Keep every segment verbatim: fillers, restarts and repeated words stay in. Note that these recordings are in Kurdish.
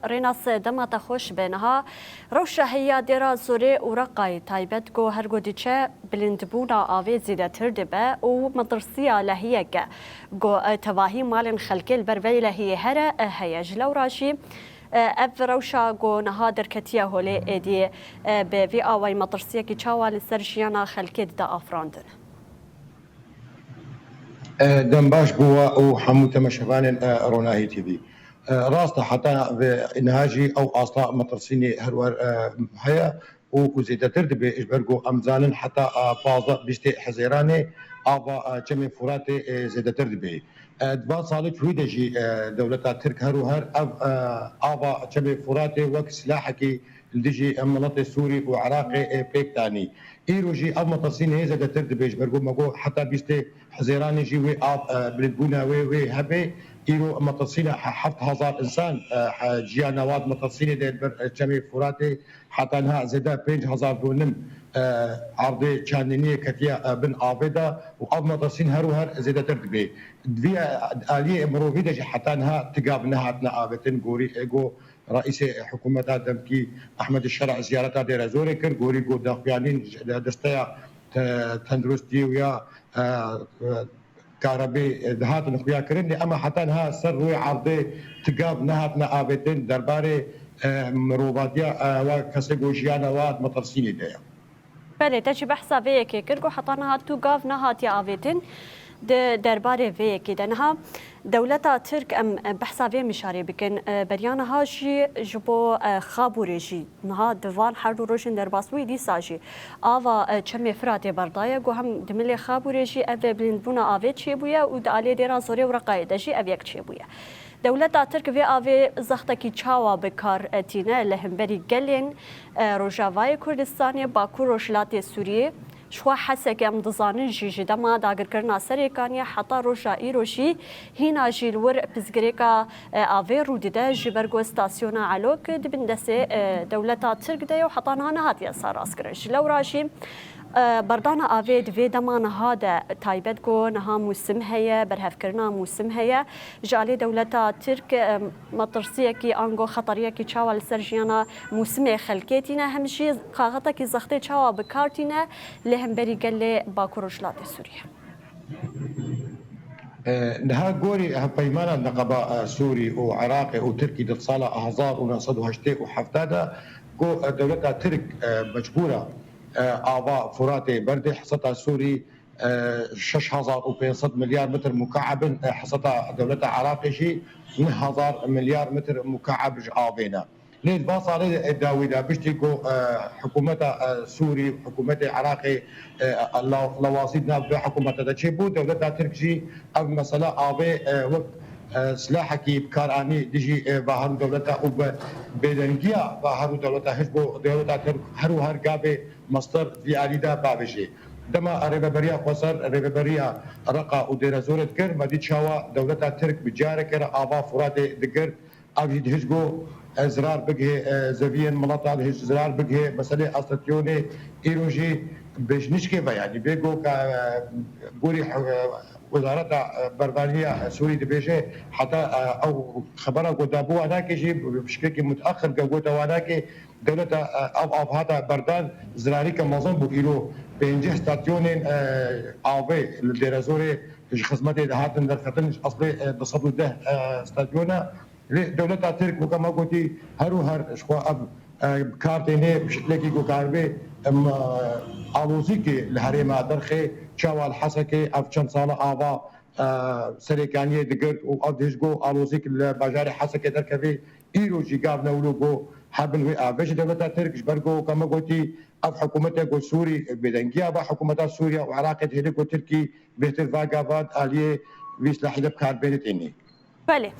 Rênas, dema te xweş be. Niha rewşa heya Dêra Zorê û Reqayê taybet ku her ku diçe bilindbûna avê zêdetir dibe û metirsiya lehiyeke ku, e, tevahî malên xelkê li ber vê lehiyê here, e, heye. Ji lewra jî, e, ev rewşa ku niha derketiye holê êdî, e, bi vî awayî metirsiyekî çawa li ser jiyana xelkê dide afirandin? E, dem baş bo we û hemû temaşevanên, e, Ronahî T V. E, rast e, heta vê niha jî ew asta metirsînê her wer, e, heye û ku zêdetir dibe, ji ber ku em zanin heta, e, pazdeh bîstê Hezêranê ava, e, Çemê Furatê, e, zêdetir dibe. E, di van salê çûyî de jî, e, dewleta Tirk her û her ev, e, ava Çemê Furatê wek silahekî li dijî miletê Sûrî û Iraqê, e, pêk danî. Îro jî ev metirsîn hê zêdetir dibe, ji ber ku me got heta bîstê Hezêranê jî wê av, e, bilindbûna wê, wê hebe. Îro metirsîna he-, heft hezar însan, e, he-, jiyana wan metirsînê de li ber, e, Çemê Furatê heta niha zêde pênc hezar dönüm, e, erdê çandiniyê ketiye, e, bin avê de û ev metirsîn her û her zêdetir dibe. Di vî, e, aliyê mirovî de jî heta niha ti gav nehatine avêtin, gorî, e, ku Reîsê hikûmeta demkî Ehmed Şer'a ziyareta Dêrezorê kir, gorî ku daxuyanîn ji desteya te-, tenduristiyê û ya, e, e, karebê, e, dihatin xuyakirin. Lê ema heta niha ser rûyê erdê ti gav nehatine avêtin derbarê, e, mirovatiya, e, wa kesê ku jiyana wa di metirsînê de ye. Belê, te jî behsa vê yekê kir ku heta niha tu gav nehatiye avêtin di derbarê vê yekê de. Niha dewleta Tirk, em behsa vê mijarê bikin, beriya niha jî ji bo Xabûrê jî, niha di van her du rojên derbasbûyî dîsa jî ava Çemê Firatê berdaye ku hem di milê Xabûrê jî ev bilindbûna avê çêbûye û di aliyê Dêra Zorê û Reqayê de jî ev yek çêbûye. Dewleta Tirk vê avê zextekî çawa bi kar tîne li hemberî gelên, e, Rojavayê Kurdistanê, Bakur Rojhilatê Sûriyê? Ji xwe Hesekê em dizanin jî ji dema dagirkirina Serêkaniyê heta roja îro jî hîna jî li wir pirsgirêka, e, avê rû dide, ji ber ku stasyona Elok di bin destê, e, dewleta Tirk de ye û heta niha nehatiye serrastkirin. Ji lewra jî, e, berdana avê di vê dema niha de, taybet ku niha mûsim heye, berhevkirina mûsim heye, ji alî dewleta Tirk, e, metirsiyekî ango xeteriyekî çawa li ser jiyana mûsimê xelkê tîne, hem jî kaxetekî zextê çawa bi kar tîne li hemberî gelê Bakur Rojhilatê Sûriyê? E, niha gorî hevpeymana neqeba, e, Sûrî û Iraqê û Tirkî di sala hezar û neh sed û heştê û heft de got, e, dewleta Tirk, e, mecbûr e, e, ava Furatê berdê, heseta Sûrî, e, şeş hezar û pênc sed milyar metr mukaeb in, e, heseta dewleta Iraqê jî neh hezar milyar metr mukaeb ji avê ne. Lê di van salê dawî de piştî ku, e, hikûmeta, e, Sûrî, hikûmetê Iraqê, e, la-, lawazî di nav vê hikûmeta de çêbû, dewleta Tirk jî ev mesele avê, e, wek, e, silahekî bi kar anî dijî, e, va her du dewleta û bi bêdengiya va her du dewleta, hişk bo dewleta Tirk her û her gavê mestir vî alî de bavêjê. Dema rêveberiya xweser, rêveberiya Reqa û Dêrezorê dikir, me dî çawa dewleta Tirk bi careke re ava Furatê digirt, ev jî dihişt ku, e, zirar bigihê, e, zeviyên mileta, dihişt zirar bigihê meselê estasyonê. Îro jî bi ji nişkê ve, yanî vê ku ka, e, gorî, e, Wezareta, e, Berbaniya Sûrî dibêje, heta, e, ew xebera ku dabû wanakê jî bi şikekî mutexir ke gote wanakê, dewleta, e, ev av hata berdan, zirarîke mezin bû. Îro pêncî stasyonên, e, avê li Dêrezorê ji xizmetê de hatin derxistin, ji eslê, e, du sed û deh, e, stasyona. Lê dewleta Tirk, weke me gotî, her û her ji xwe ev, e, bi kar têne, bi şiklekî ku karibê, em, e, alozîkê li herêma derxê, çawa li Hesekê ev çend sala ava, e, Serêkaniyê digirt û ev dihişt ku alozîk li bajarê Hesekê derkevî, îro jî gav ne wilo ku hebin wê avê ji dewleta Tirk, ji ber ku, weke me gotî, ev hikûmete ku Sûrî bêdengiya va hikûmeta Sûriye û Iraqê dihêle ku Tirkî bêhtir va gava di aliyê vî silahî de bi kar bêne têne. Belê.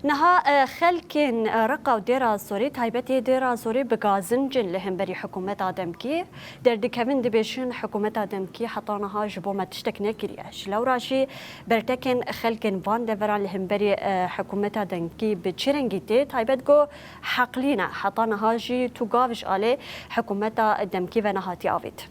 Niha, e, xelkên, e, Reqa û Dêra Zorê, taybetê Dêra Zorê bi gazinc in li hemberî hikûmeta demkî. Derdikevin dibêjin, hikûmeta demkî heta niha ji bo me tiştek nekiriye. Ji lewra jî bertekên xelkên van deveran li hemberî, e, hikûmeta demkî bi çi rengî tê? Taybet ku heqlî ne. Heta niha jî tu gav ji alê hikûmeta demkî ve nehatiye avêtin.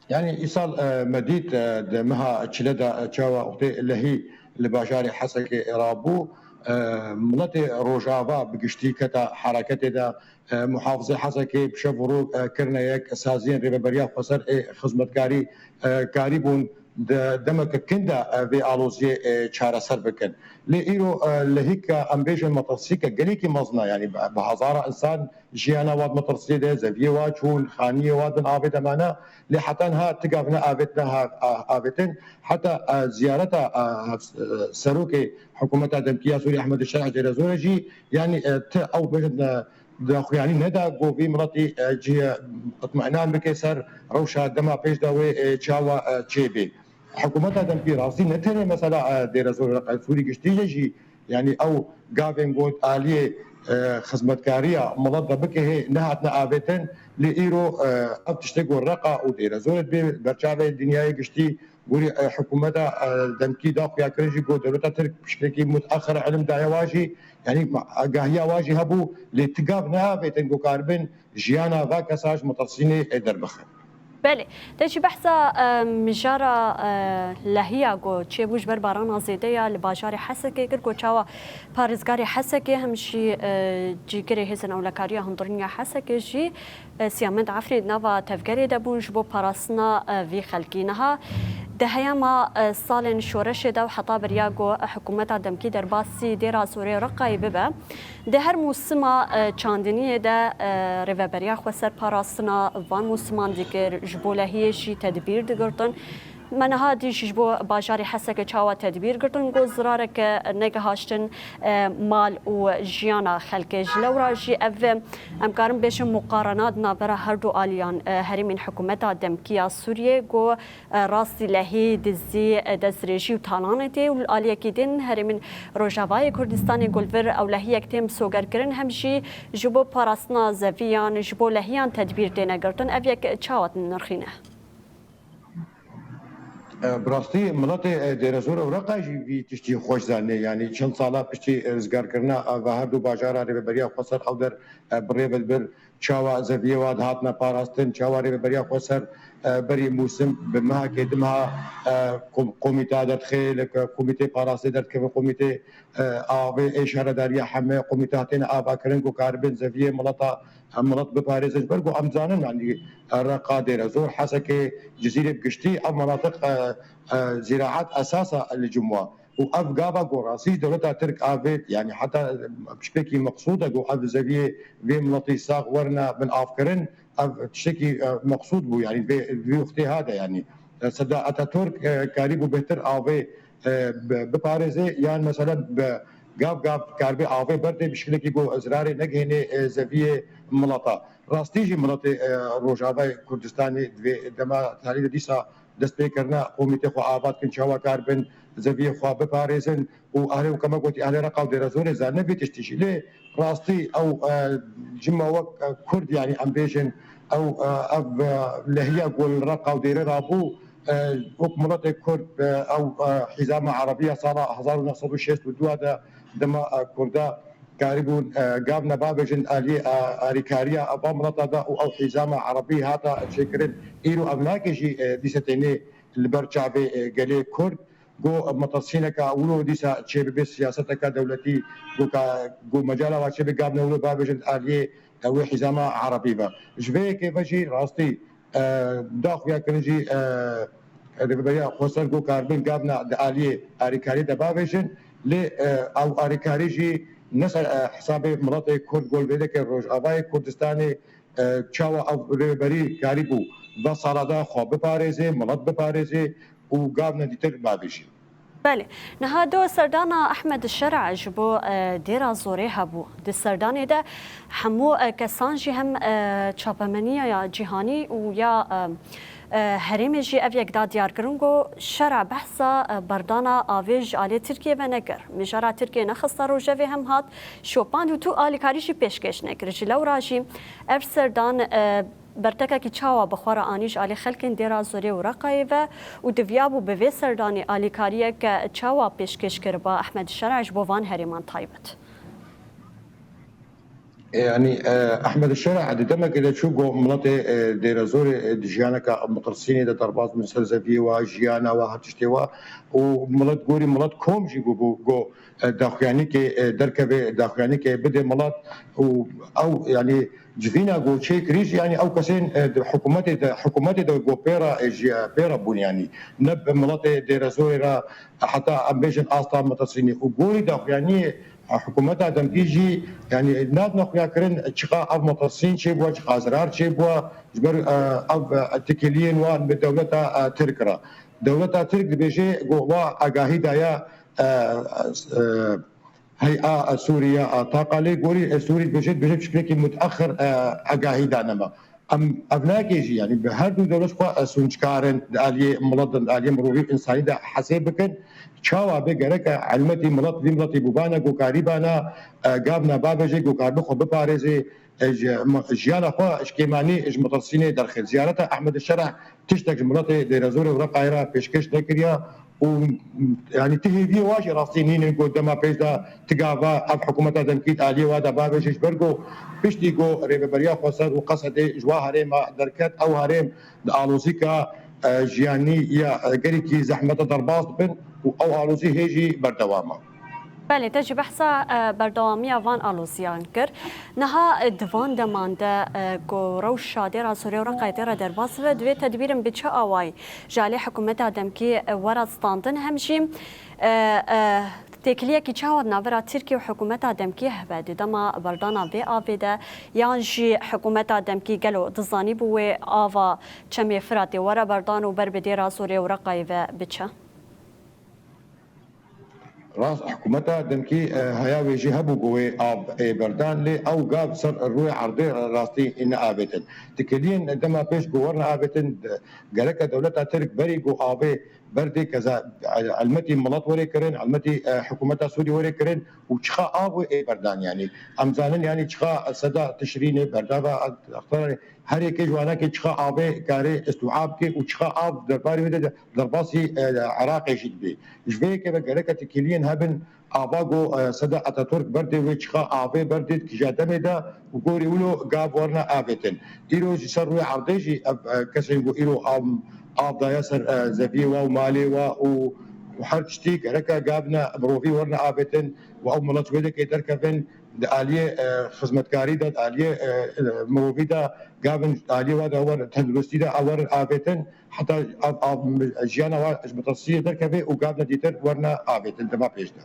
Yanî îsal, e, me dît, e, di meha çile de, e, çawa wextê lehî li bajarê Hesekê rabû, Miletê Rojava bi giştî kete hereketê de, e, muhafizê Hesekê bi şev û roj, e, kirine yek, saziyên Rêveberiya Xweser ê xizmetkarî, e, karîbûn di demeke kin de, e, vê aloziyê, e, çareser bikin. Lê îro, e, lehîka, em bêjin, metirsîke gelekî mezin e, yanî bi, bi hezara însan jiyana wan metirsiyê de, zeviyê wan çûn, xaniyê wan bin avê de mane. Lê heta niha ti gav ne avêt ne ha-, a-, avêtin. Heta, e, ziyareta, e, hev-, e, serokê hikûmeta demkî ya Sûrî Ehmed Şer'a Dêrezor e jî, yanî, e, ti ew bêjin, e, daxuyanî neda ku vî miletî, e, cihê itminan bike ser rewşa dema pêş de wê, e, çawa, e, çêbê. Hikûmeta demkî rastî ne tenê mesela, e, Dêrezor e, Sûrî giştî ye jî, yanî ew gavên got aliyê, e, xizmetkariya milet de bike hê nehatine avêtin, lê îro, e, ev tiştê ku Reqa û Dêrezor dibê berçavê dinyayê giştî, gorî, e, hikûmeta, e, demkî da xuyakirin jî ku dewleta Tirk piştekî mutexir ilim daye wa jî, yanî agahiya wa jî hebû, lê ti gav neavêtin ku karibin jiyana va kesa ji metirsînê, e, derbixin. Belê. Te jî behsa, e, mijara, e, lehiya ku çêbû ji ber barana zêde ya li bajarê Hesekê kir, ku çawa parêzgarê Hesekê hem jî, e, cîgirê hêzên ewlekariya hundirîn ya Hesekê jî, e, Siyamend Efrîn di nava tevgerê de bûn ji bo parastina, e, vî xelkî. Niha di heyama, e, salên şoreşê de û heta beriya ku hikûmeta demkî derbasî Dêra Zorê Reqayê bibe, di her mûsima, e, çandiniyê de, e, Rêveberiya Xweser parastina van mûsiman dikir, ji bo lehiyê jî tedbîr digirtin. Me niha dî jî ji bo bajarê Hesekê çawa tedbîr girtin, ku zirareke negihaştin, e, mal û jiyana xelkê. Ji lewra jî ev, em karin bêjin, muqarena di navbera her du aliyan, e, herêmên hikûmeta demkî ya Sûriyê, ku, e, rastî lehî, dizî, e, destdirêjî û talanê tê û li aliyekî din herêmên Rojavayê Kurdistanê ku li vir ew lehiyek tên misogerkirin, hem jî ji bo parastina zeviyan, ji bo lehiyan tedbîr têne girtin. Ev yek çawa dinirxîne? E, bi rastî miletê, e, Dêrezor û Reqa jî vî tiştî xweş zanê. Yanî çend sala piştî, e, rizgarkirina, e, ve her du bajara Rêveberiya Xweser ew der, e, bi rê ve dibir. Çawa zeviyê wa dihatine parastin, çawa Rêveberiya Xweser, e, berî mûsim bi mehekê, du meha, e, kom-, komîta derdixe, li ke-, komîtê parastê derdikevin, komîtê, e, avê ê şaredariya heme, komîta têne avakirin ku karibin zeviyê mileta, e, milet biparêzin. Ji ber ku em zanin, yanî, e, Reqa, Dêrezor, Hesekê, Cizîrê bi giştî, ev menatiq, e, e, zîraet esas e li Cumwa. Û ev gava ku rastî dewleta Tirk avêt, yanî heta piştekî meqsûd e ku ev zeviyê vê miletî sax werine bin avkirin, ev tiştekî, e, meqsûd bû, yanî vê, vê wextê hate, yanî, e, Seda Ataturk, e, karîbû bêhtir avê, e, bi-, biparêzê, yan meselen bi gav gav karibê avê berdê bi şekilekî ku zirarê negihênê, e, zeviyê mileta. Rastî jî miletê, e, Rojavayê Kurdistanê di vê dema talî de dîsa dest pê kirine, qomîtê xwe ava dikin, çawa karibin zeviyê xwe biparêzin û ehlê, weke me gotî, ehlê Reqa û Dêrezorê zanine vê tiştî jî. Lê rastî ew, e, cima wek, e, Kurd, yanî em bêjin, ew, e, ev, e, lehiya ku li Reqa û Dêrê rabû, e, wek miletê Kurd, e, ew, e, hîzama Erebî ya sala hezar û neh sed û şêst û du de dema, e, Kurda karîbûn, e, gavne bavêjin aliyê, e, arîkariya va mileta de û ew hîzama Erebî hata çêkirin. Îro ev nake jî, e, dîse tênê li ber çavê, e, gelê Kurd. Go metirsîneka wilo dîsa çêbibe, siyaseteka dewletî, go ka, go mecala wa çêbe gavne wilo bavêjin aliyê, e, wê hîzama Erebî ve. Ji vê yekê ve jî rastî, e, daxuya kirin jî, e, Rêveberiya Xweser got karibin gavna di aliyê arîkariyê de bavêjin, lê, e, ew arîkarî jî ne ser, e, hesabê miletê Kurd, gol vê deke Rojavayê Kurdistanê, e, çawa ew rêveberî karîbû ve sala de xwe biparêzê, milet biparêzê û gavne dîtir bavêjî. Belê. Niha do serdana Ehmed Şer'a ji bo, e, Dêra Zorê hebû. Di serdanê de hemû, e, kesan jî hem, e, çapemeniya ya cîhanî û ya, e, e, herêmê jî ev yek da diyarkirin ku Şer'a behsa, e, berdana avê ji alê Tirkiyê ve nekir. Mijara Tirkiyê nexista rojevê hem hat şopand û tu alîkarî jî pêşkêş nekir. Ji lewra jî ev serdan, e, bertekekî çawa bi xwe re anî ji alî xelkên Dêra Zorê û Reqayê ve û diviyabû bi vê serdanê alîkariyeke çawa pêşkêş kiriba Ehmed Şer'a ji bo van herêman taybet? Yanî, e, Ehmed Şereh di demekê de çû, got, miletê, e, Dêrezorê, e, di jiyaneka metirsînê de derbas bûn, ser zeviyê wa, jiyana wa, her tiştê wa, û milet gorî, milet kom jî bû, bû, got, e, daxuyanîkê, e, derkeve, daxuyanîkê bide milet û ew, yanî, civîna ku çêkirî jî, yanî, ew kesên, e, di hikûmetê de, hikûmetê de ku pê re, e, jî, pê re bûn, yanî, ne bi miletê Dêrezorê re, heta em bêjin asta metirsînê û gorî daxuyaniyê, e, hikûmeta demkî jî, yanî, nadine xuyakirin çiqa ev metirsîn çêbûye, çiqa zirar çêbûye ji ber, e, ev, e, tikiliyên wan bi dewleta, e, Tirk re. Dewleta Tirk dibêje ku wa agahî daye, e, e, Hey'a Sûriye a Taqa, lê gorî, e, Sûrî dibêje, dibêje piçekî mutexir, e, agahî dane me. Em ev nake jî, yanî bi her du dewlet xwe, e, sûncekar in, di aliyê milet de, di aliyê mirovî û însanî de hesê bikin. Çawa bê gereke helmetî milet, vî miletî bûbane, gokarî bane, e, gavna bavêje, gokar bi xwe biparêzê, e, ji, jiyana xwe ji kêmanî, ji metirsînê derxist. Ziyareta Ehmed Şereh tiştek ji miletê Dêrezorê û Reqayê re pêşkêş nekiriye û, yanî, ti hêviyê wa jî rastî nînin ku dema pêş de ti gava ev hikûmeta demkî di aliyê wa de bavêje, ji ber ku piştî ku Rêveberiya Xweser û Qesedê ji wa herêma derket, ew herêm di alozîka, e, jiyanî ya, e, gelekî zehmete derbas dibin û ew alozî hê jî berdewam e. Belê, te jî behsa, e, berdewamiya van aloziyan kir. Niha, e, di van deman de, e, ku rewşa Dêra Zorê û Reqayê tê re derbas dibe, divê tedbîrin bi çi awayî ji alî hikûmeta demkî, e, were standin, hem jî, e, e, têkiliyekî çawa di navbera Tirkiye û hikûmeta demkî hebe di dema berdana vê avê de, yan jî hikûmeta demkî gelo dizanîbû wê ava Çemê Firatê were berdan û ber bi Dêra Zorê û Reqayê ve biçe? Rast, hikûmeta demkî, e, heya wê jî hebû ku wê av ê berdan, lê ew gav ser rûyê erdê rastî neavêtin. Tikiliyên dema pêş ku werine avêtin, de-, gereke dewleta Tirk berî ku avê berdê keza, e, helmetî milet werê kirin, helmetî, e, hikûmeta Sûrî werê kirin û çiqa av wê ê berdan, yanî em zanin, yanî çiqa seda Tişrînê, berdava, e, her yekê ji wanakê çiqa avê karê îstîab bike û çiqa av derbarê wê de derbasî, e, Iraqê jî dibe. Ji vê yekê ve gereke tikiliyên hebin, ava ku, e, seda Ataturk berdê wê çiqa avê berdê di kîja demê de û gorî wilo gav werine avêtin. Îro ji ser rûyê erdê jî ev, e, kesên ku îro av, av daye ser, e, zeviyê wa û malê wa û, û her tiştî gereke gavine mirovî werine avêtin û ew milet wê dekê derkevin di aliyê, e, xizmetkarî de, di aliyê, e, e, mirovî de gavin aliyê wa de wer tenduristî de ew werin avêtin. Heta av, av, jiyana wa ji metirsiyê derkeve û gavna dîtir werine avêtin dema pêş de.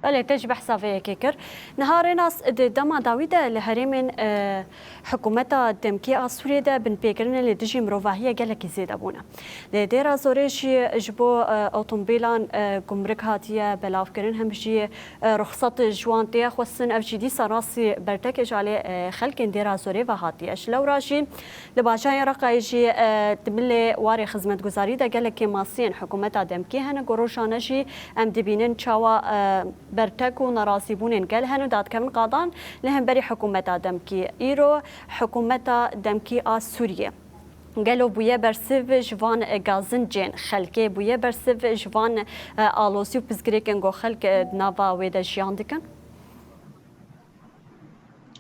Belê, te jî behsa vê yekê kir. Niha Rênas, di dema dawî de li herêmên, e, hikûmeta demkî a Sûriyê de binpêkirinên li dijî mirovahiyê gelekî zêde bûne. Li Dêra Zorê jî ji bo, e, otomobîlan, e, gumrik hatiye belavkirin, hem jî, e, ruxsat ji wan tê xwestin. Ev jî dîsa rastî bertekê ji alê, e, xelkên Dêra Zorê ve hatiye. Ji lewra jî Li bajarê Reqayê jî, e, di milê warê xizmetguzarî de gelek kêmasiyên hikûmeta demkî hene ku rojane jî em dibînin çawa, e, bertek û nerazîbûnên gel hene û dadkevin qadan li hemberî hikûmeta demkî. Îro hikûmeta demkî a Sûriyê gelo bûye bersiv ji van, e, gazincên xelkê, bûye bersiv ji van, e, alozî û pirsgirêkên ku xelk, e, di nava wê de jiyan dikin?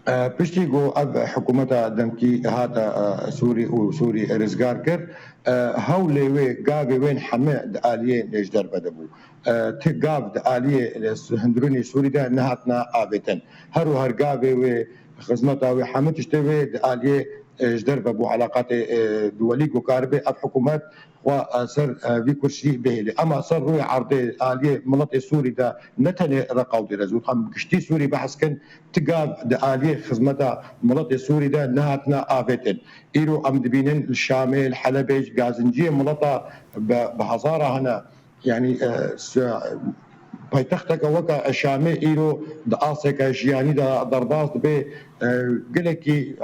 E, piştî ku ev hikûmeta demkî hate, e, Sûrî û Sûrî rizgar kir, e, hewlê wê gavê wên heme di aliyê ji derve de bû. E, ti gav di aliyê hundirûnê Sûrî de nehatine avêtin. Her û her gavê wê xizmeta wê heme tiştê wê di aliyê, e, ji derve bû. Eleqatê, e, duwelî ku karibe ev hikûmet xwe, e, ser, e, vî kursî bihêle. Ema ser rûyê erdê aliyê miletê Sûrî de ne tenê Reqa û Dêrezor, em giştî Sûrî behs kin, ti gav di aliyê xizmeta miletê Sûrî de nehatine avêtin. Îro em dibînin li Şamê, li Helebê gazinciyê mileta bi, bi hezara hene. Yanî, e, s-, paytexteke weke Şamê îro di asteke jiyanî de derbas dibe, e, gelekî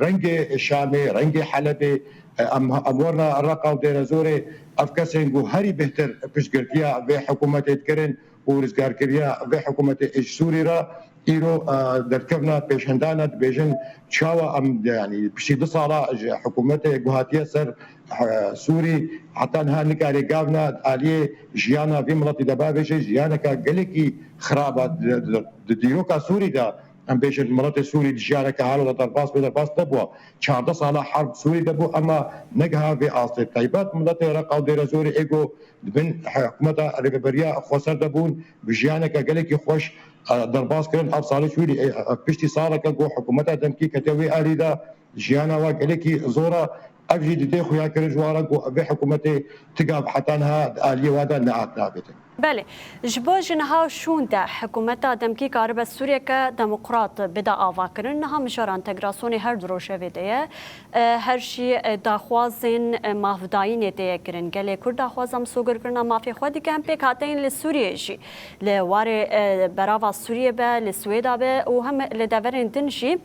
rengê Şamê, rengê Helebê, e, em, em werna Reqa û Dêrezorê, ev kesên ku herî bêhtir piştgirtiya vê hikûmetê dikirin û rizgarkiriya vê hikûmetê ji Sûrî re, îro, e, derdikevine pêşendane, dibêjin çawa em, yanî piştî du sala ji hikûmetê ku hatiye ser, e, Sûrî, heta niha nikare gavna aliyê jiyana vî miletî de bavêje, jiyaneke gelekî xirab e di, di, di dîroka Sûrî de. Em bêjin miletê Sûrî di jiyaneke halo de derbas bê, derbas nebû. Çardeh sala herb Sûrî de bû, ema negiha vê astê. Taybet miletê Reqa û Dêrezorê ê ku di bin hikûmeta rêveberiya xweser de bûn, bi jiyaneke gelekî xweş, e, derbas kirin. Ev salê Sûrî, e, e, piştî saleke ku hikûmeta demkî ketiye wê alî de, jiyana wa gelekî zor e. Ev jî didê xuya kirin ji wan re ku vê hikûmetê ti gav heta niha di aliyê wa de nehat navêtin. Belê. Ji bo jî niha şûnde hikûmeta demkî karibe Sûriyeke demokrat bide avakirin. Niha mijara entegrasyonê her du rojevê de ye. E, her jî, e, daxwazên, e, mafdayînê tê ye kirin. Gelê Kurd daxwaza misogirkirina mafê xwe dike, hem pêkhateyên li Sûriyê jî, li warê, e, berava Sûriyê be, li Swêda be û hem li deverên din jî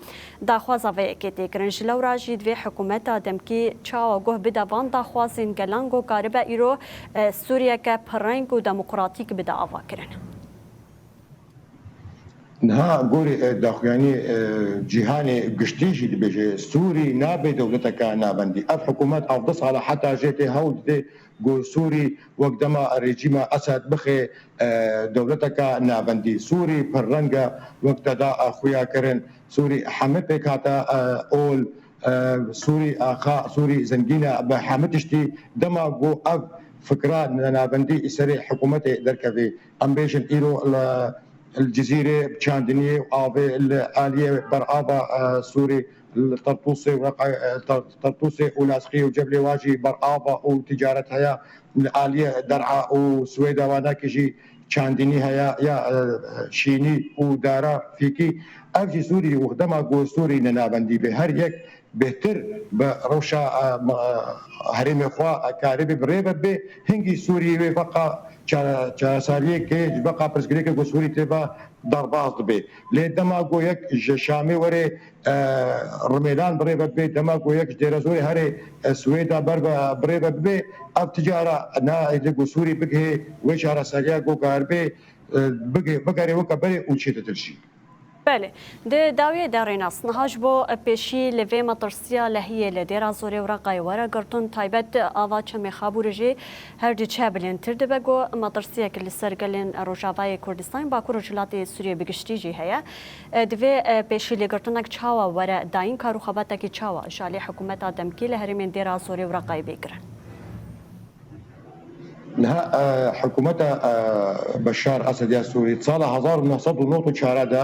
daxwaza vê yekê tê kirin. Ji lewra jî divê hikûmeta demkî çawa guh bide van daxwazên gelan ku karibe îro, e, Sûriyeke pirreng û demokratîk bide avakirin. Niha gorî, e, daxuyaniyê, e, cîhanê giştî jî dibêje, Sûrî nabe dewleteke navendî. Ev hikûmet hevdeh sala heta jê tê hewl dide ku Sûrî wek dema rejîma Esed bixe, e, dewleteke navendî. Sûrî pirreng e, wek te da, e, xuya kirin. Sûrî hemî pêkhate, e, ol, e, Sûrî axa, Sûrî zengîn e bi hemî tiştî. Dema ku ev fikra navendî serê hikûmetê derkevê, em bêjin îro li, li Cizîrê çandiniyê û avê li aliyê berava, e, Sûrî, li Tertûsê û Reqa-, e, Ter-, Tertûsê û Lazqiyê û Ceblê wa jî berava û ticaret heye. Li aliyê Der'a û Swêda wanakî jî çandinî heye ya, e, şînî û dara fîkî. Ev jî Sûrî û dema ku Sûrî ne navendî be, her yek bêhtir bi rewşa, e, ma-, herêmê xwe, e, karibê bi rê ve bê. Hingî Sûrî wê veqa ça-, çareseriyekê, veqa pirsgirêkê ku Sûrî tê ve derbas dibe. Lê dema ku yek ji Şamê were, e, Rimêlan bi rê ve bibe, dema ku yek ji Dêrezorê herê, e, Swêda ber ve, bi rê ve bibe, ev ti cara nahêle ku Sûrî bigihê wê çareseriya ku karibe, e, bige-, bigere weke berê û çêtir jî. Belê. Di dawiyê de Rênas, niha ji bo pêşî li vê metirsiya lehiyê li Dêra Zorê û Reqayê were girtin, taybet ava Çemê Xabûrê jî her diçe bilindtir dibe, ku metirsiyek li ser gelên Rojavayê Kurdistanê, Bakur û Rojhilatê Sûriyê bi giştî jî heye. Divê pêşî lêgirtinek çawa were dayîn, kar û xebatekî çawa ji alî hikûmeta demkî li herêmên Dêra Zorê û Reqayê bê kirin? Niha, e, hikûmeta, e, Beşar Esed ya Sûrî sala hezar û neh sed û nod û çar de,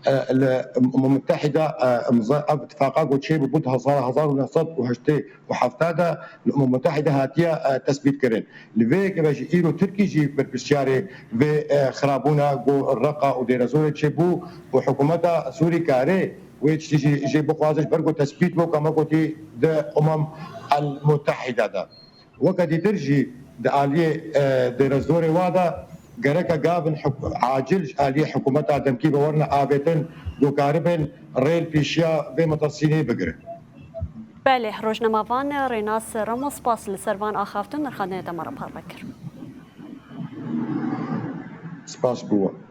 e, li Umem Mutehîda, e, imza, ev tifaqa ku çêbû, bû di sala hezar û neh sed û heştê û heft de li Umem Mutehîda hatiye, e, tesbît kirin. Li vê yekê ve jî îro Tirkî jî berpirsiyarê vê, e, xirabûna ku Reqa û Dêrezorê çêbû û hikûmeta Sûrî karê wê tiştî jî jê bixwaze ji ber ku tesbît bû, ka me gotî di Umem El Mutehîda de. Weke dîtir jî di aliyê, e, Dêrezorê wa de gereke gavin hik-, acil ji aliyê hikûmeta demkî ve werine avêtin, ku karibin rê li pêşiya vê metirsînê bigirin. Belê, rojnamevan Rênas Remo, spas li ser van axaftin û nirxandinê te me re parve kir. Spas bo we.